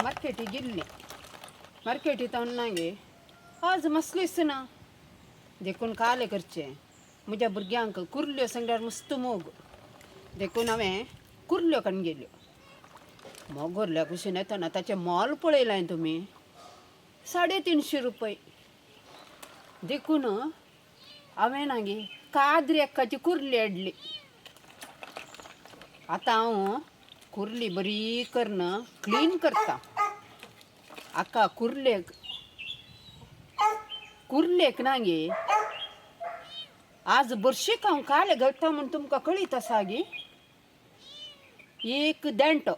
मार्केटी गेल्ली. मार्केटी तावन नागे आज मसलीच ना देखून काले करचें म्हज्या भुरग्यांक कुर्ल्यो सांगल्यार मस्त मोग देखून हांवें कुर्ल्यो काडून गेल्यो. मोगोरल्या कुशीन येतना ताचें मोल पळयलां तुमी 350 रुपये. देखून हांवें नागे कादरी एक्काची कुर्ली हाडली. आतां हांव कुर्ली बरी करून क्लीन करता. आका कुर्लेक कुर्लेक नागे आज बर्शीक हांव काले घालता म्हूण तुमकां कळीत आसा गे. एक देंटो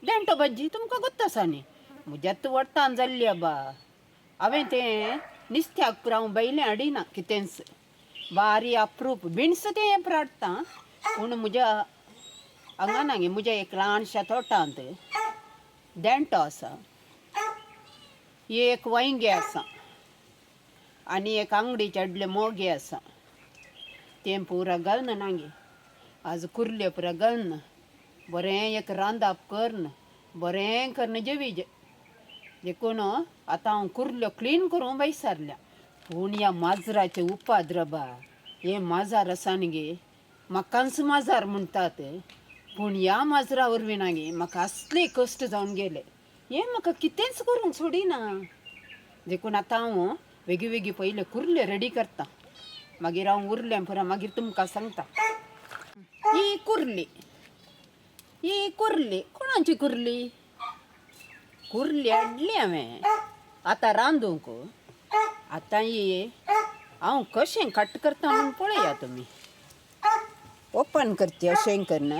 देंटो भाजी तुमकां गोत्त आसा न्ही म्हज्यात वट्टान जाल्ली आबा. हांवें तें निस्त्याक पुरो हांव भायलें हाडिना कितेंच बारी अप्रूप बिणस तें पुरो हाडटा पूण म्हज्या हांगा ना गे म्हज्या एक ल्हानशा तोटांत देंटो आसा, एक वांयगें आसा आनी एक आंगडीचे हाडले मोगे आसा. तें पुरा घालना नागे आज कुर्ल्यो पुरा घालना बरें एक रांदप करून बरें करून जेवीजे. देखून आतां हांव कुर्ल्यो क्लीन करूंक भायर सरल्या. पूण ह्या माजराचे उपद्रबा हें माजर आसा न्ही गे म्हाकाच माजर म्हणटात पूण ह्या माजरा वरवीं ना गे म्हाका असले कश्ट जावन गेले. हें म्हाका कितेंच करूंक सोडिना. देखून आतां हांव बेगी बेगी पयले कुर्ल्यो रेडी करता मागीर हांव उरलें पुरो मागीर तुमकां सांगता. ही कुर्ली ही कुर्ली कोणाची कुर्ली कुर्ली हाडली हांवें आतां रांदूंक. आतां ही हांव कशें कट करता म्हूण पळया तुमी. ओपन करची अशें करून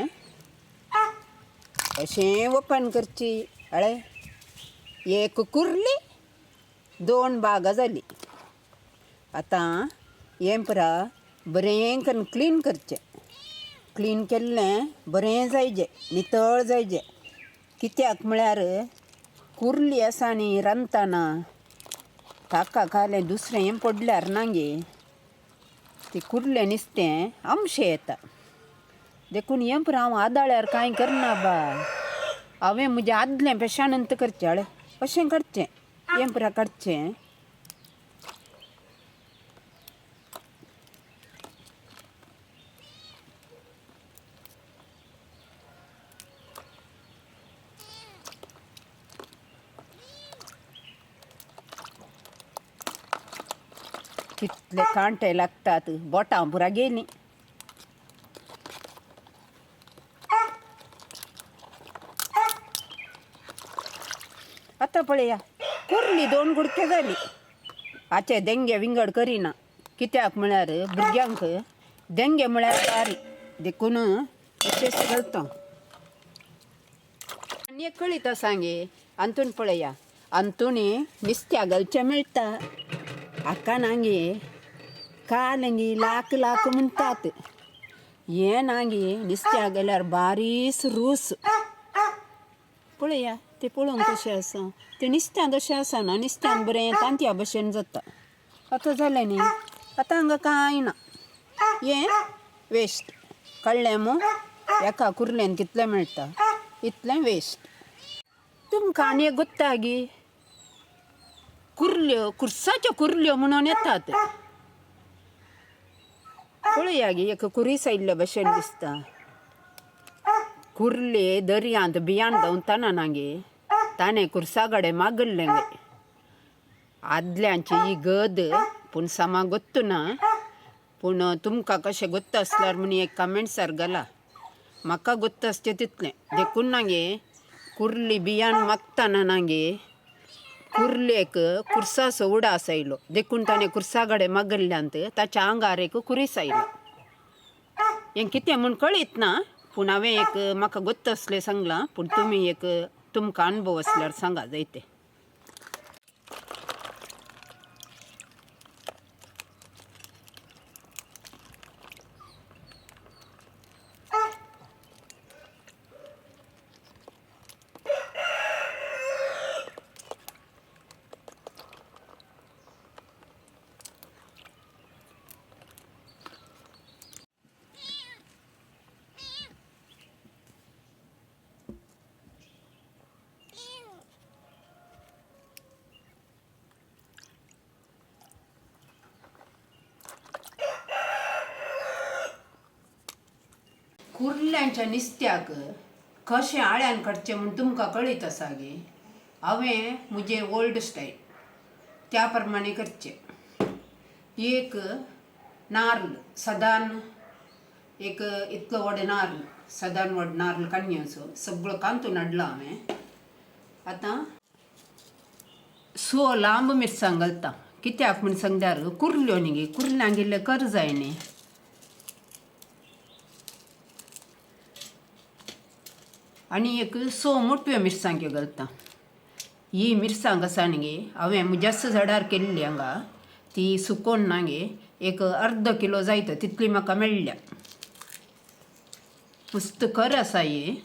अशें ओपन करची. अळे एक कुर्ली दोन बागां जाली. आतां हें पुरा बरें करून क्लीन करचें. क्लीन केल्लें बरें जायजें नितळ जायजें. कित्याक म्हळ्यार कुर्ली आसा न्ही रांदतना ताका घालें दुसरें हें पडल्यार ना गे ती कुर्लें नुस्तें आमशें येता. देखून हें पुरो हांव आदाळ्यार कांय करना बा. हांवें म्हजें आदलें पेशानंत करचें. हय अशें काडचें हें पुरो काडचें. कितले कांटे लागतात बोटां पुरा गेलीं. आतां पळया कुर्ली दोन कुडके जाली. हाचे देंगे विंगड करिना कित्याक म्हळ्यार भुरग्यांक देंगे म्हळ्यार बारी देखून अशेंच घालता. आनी एक कळीत आसा गे अंतून पळया अंतुनी नुस्त्या घालचें मेळटा. हाका ना गे काल गे लाख लाख म्हणटात. हें ना गे नुस्त्या गेल्यार बारीस रूस पळया तें पळोवंक कशें आसा तें नुस्त्यांत अशें आसना. नुस्त्यान बरें तांतया भशेन जाता. आतां जालें न्ही आतां हांगा कांय ना. हें वेस्ट कळ्ळें मू. एका कुर्लेन कितलें मेळटा इतलें वेस्ट. तुमकां आनी एक गोत्ता गी कुर्ल्यो कुर्साच्यो कुर्ल्यो म्हणून येतात. पळया गे एक कुरीस आयिल्ले भशेन दिसता. कुर्ले दर्यांत बियान धांवतना ना गे ताणें कुर्सा कडेन मागल्लें गे. आदल्यांची ही गद पूण सामा गोत्तू ना. पूण तुमकां कशें गोत्त आसल्यार म्हूण एक कमेंट्सार घाला. म्हाका गोत्त आसचें तितलें. देखून ना गे कुर्ली बियान मागतना ना गे कुर्लेक कुर्साचो उडास आयलो. देखून ताणें कुर्सा कडेन मागल्ल्यांत ताच्या आंगार एक कुरीस आयलो. हें कितें म्हूण कळीत ना पूण हांवें एक म्हाका गोत्त आसलें सांगलां. पूण तुमी एक तुमकां अणभव आसल्यार सांगा जायते. कुर्ल्यांच्या निस्त्याक कशें आळ्यान काडचें म्हूण तुमकां कळीत आसा गे. हांवें म्हजें ओल्ड स्टायल त्या प्रमाणे करचें. एक नार्ल सदान एक इतलो व्हड नार्ल सदान व्हड नार्ल काडण्याचो सगळो कांतून हाडलो हांवें. आतां सो लांब मिरसांग घालता कित्याक म्हूण सांगल्यार कुर्ल्यो न्ही गे, कुर्ल्यांक इल्लें कर जाय न्ही. आनी एक सो मोटव्यो मिरसांग्यो घालता. ही मिरसांग आसा न्ही गे, हांवें म्हज्याच झाडार केल्ली हांगा, ती सुकोवन ना गे एक अर्द किलो जायत तितली म्हाका मेळ्ळ्या. मस्त खर आसा ही.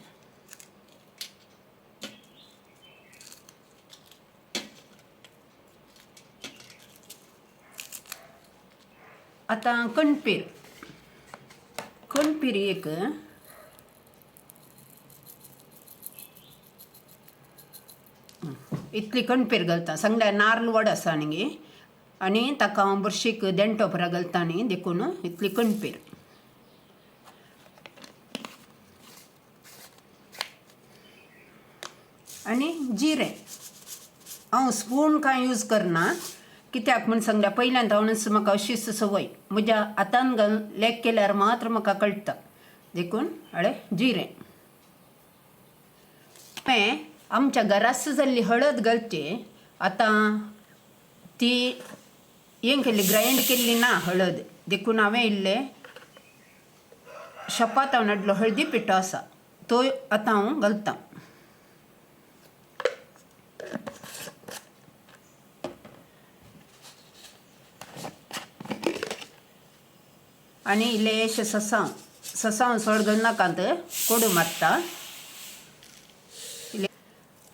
आतां कणपीर, कणपीर एक इतली कणपीर घालता. सांगल्यार नार्ल व्हड आसा न्ही गे, आनी ताका हांव बरशीक देंटो पुरा घालता न्ही, देखून इतली कणपीर. आनी जिरें हांव स्पून कांय यूज करना कित्याक म्हूण सांगल्यार पयल्यान धांवनच म्हाका अशीच संवय, म्हज्या हातान घालून लेक केल्यार मात्र म्हाका कळटा, देखून हळे जिरें. हांवें आमच्या घराच जाल्ली हळद घालची. आतां ती हें केल्ली ग्रायंड केल्ली ना हळद, देखून हांवें इल्लें शॉपांत हांव हाडलो हळदी पिठो आसा तो आतां हांव घालतां. आनी इल्लेशें ससांव, ससांव चड घालनाकात, कोडू मारता.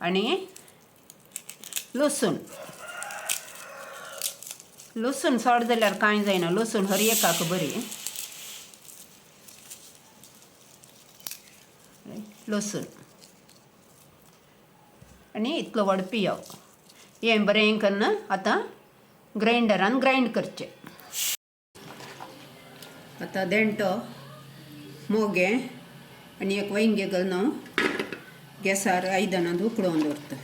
आनी लसूण, लसूण चड जाल्यार कांय जायना, लसूण हर एकाक बरी. लसूण आनी इतलो व्हड पियाव हें बरें करून आतां ग्रायंडरान ग्रायंड करचें. आतां देंटो मोगें आनी एक वैंगे घालून हांव गॅसार आयदनांत उकडोवन दवरता.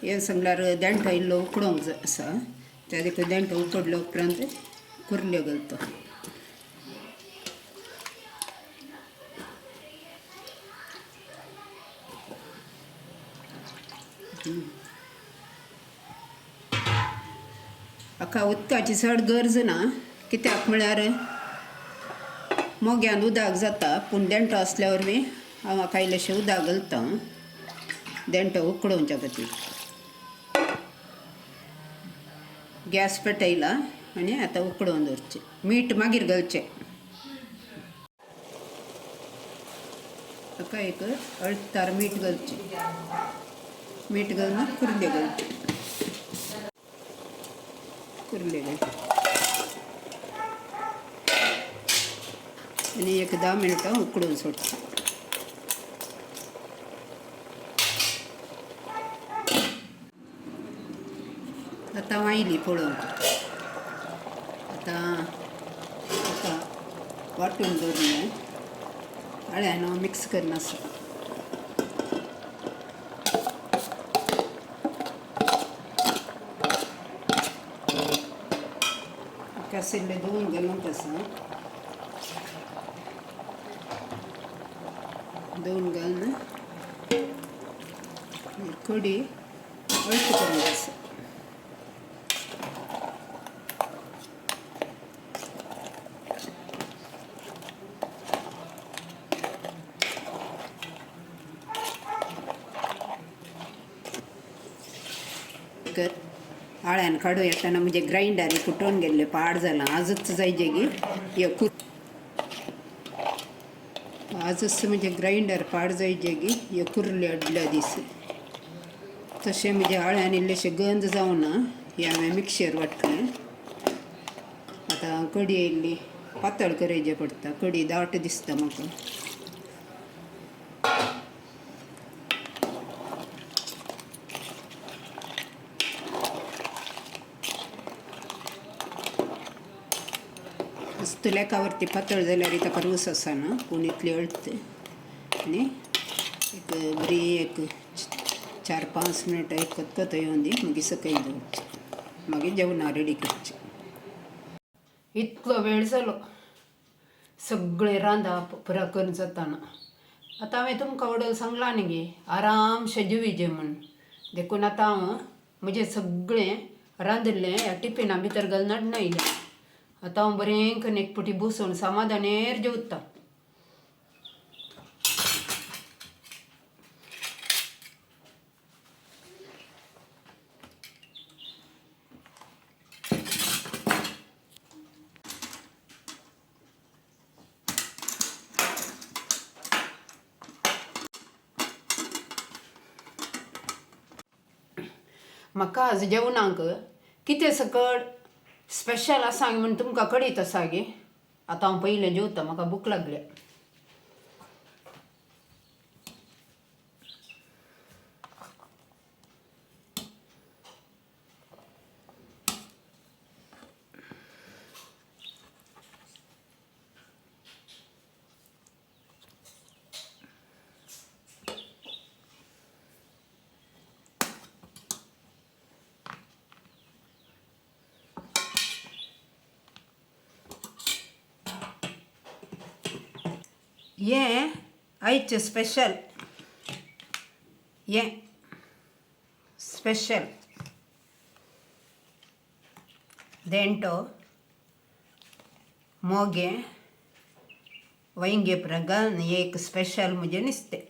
हें सांगल्यार देंटो इल्लो उकडोवंक जाय आसा, त्या देखून देंटो उकडलो उपरांत कुर्ल्यो घालता. हाका उदकाची चड गरज ना कित्याक म्हळ्यार मोग्यान उदक जाता, पूण देंटो आसल्या वरवीं हांव हाका इल्लेशें उदक घालता देंटो उकडोवच्या खातीर. गॅस पेटयला आनी आतां उकडोवन दवरचें. मीठ मागीर घालचें. हाका एक अळतार मीठ घालचें. मीठ घालून कुर्ल्यो घालच्यो, कुर्ल्यो घालच्यो आनी एक 10 मिनटां उकडून सोडचें. आतां आयली पळोवंक. आतां आतां वांटून दवरलें आळ्यान हांव मिक्स करून आसा. आशिल्लें दोन घालूंक आसा, दोन घालून कडी अळट करूंक आसा. आळ्यान काडूं येतना म्हजें ग्रायंडर कुटोवन गेल्लें पाड जालां. आजच जायजे गी आजच म्हजें ग्रायंडर पाड जायजे गी ह्यो कुर्ल्यो हाडल्या दीस. तशें म्हज्या आळ्यान इल्लेशें गंद जावना हें हांवें मिक्सर वांटलें. आतां कडी इल्ली पातळ करची पडटा, कडी दाट दिसता म्हाका. मस्त मस्त लेकावरती पातळ जाल्यार ताका रूच आसना, पूण इतली अळते आनी एक बरी एक 4-5 मिनटां एक खतखतो येवन दी, मागीर सकयल दवरचें, मागीर जेवणां रेडी करचें. इतलो वेळ जालो सगळें रांदप पुरा करून जाताना. आतां हांवें तुमकां वडोल सांगलां न्ही गे आरामशें जेवीजे म्हूण, देखून आतां हांव म्हजें सगळें रांदिल्लें ह्या टिफिना भितर घालून हाडून आयलें. आतां हांव बरें करून एक पटी बसून समाधानेर जेवता. म्हाका आज जेवणाक कितें सकट स्पेशल आसा म्हूण तुमकां कळीत आसा गे. आतां हांव पयलें जेवता, म्हाका भूक लागल्या. हें आयचें स्पेशल, हें स्पेशल देंटो मोगें वैंगे प्रगन एक स्पेशल म्हजें नुस्तें.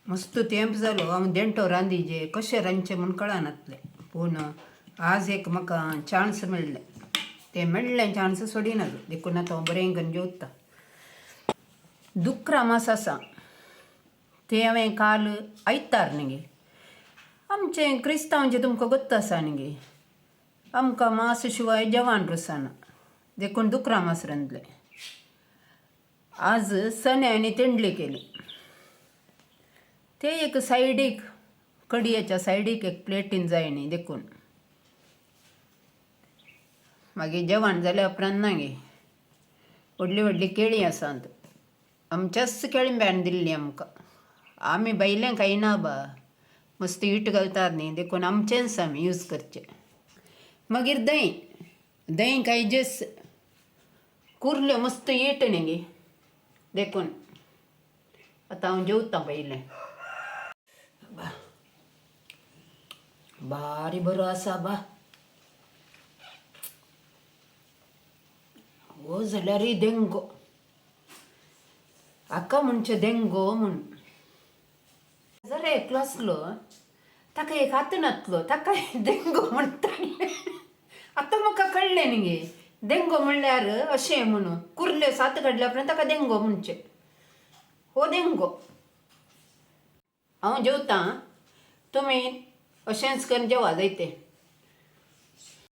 मस्त तेंप जालो हांव देंटो रांदीजे, कशें रांदचें म्हूण कळनातलें, पूण आज एक म्हाका चान्स मेळ्ळें, तें मेळ्ळें चान्स सोडिना, देखून आतां हांव बरें करून जेवता. दुकरा मास आसा तें हांवें काल आयतार न्ही गे, आमचें क्रिस्तांवचें तुमकां गोत्त आसा न्ही गे, आमकां मास शिवाय जेवण रुसना, देखून दुकरा मास रांदलें. आज चणे आनी तेंडली केली. ते एक सायडीक कडयेच्या सायडीक एक प्लेटीन जाय न्ही, देखून मागीर जेवण जाल्या उपरांत ना गे व्हडली व्हडली केळीं आसात, आमच्याच केळंब्यान दिल्ली आमकां, आमी भायलें खायना बा, मस्त हीट घालतात न्ही, देखून आमचेंच आमी यूज करचें. मागीर दही, दही खायजेच, कुर्ल्यो मस्त हीट न्ही गे, देखून आतां हांव जेवतां पयलें. बा बारी बरो आसा बा, हो जाल्यारय देंगो, हाका म्हणचें देंगो म्हूण. जरा एकलो आसलो ताका एक हात नातलो, ताका देंगो म्हणटाले. आतां म्हाका कळ्ळें न्ही गे देंगो म्हणल्यार अशें म्हणून, कुर्ल्यो सात काडल्या उपरांत ताका देंगो म्हणचें, हो देंगो. हांव जेवतां, तुमी अशेंच करून जेवा जायते.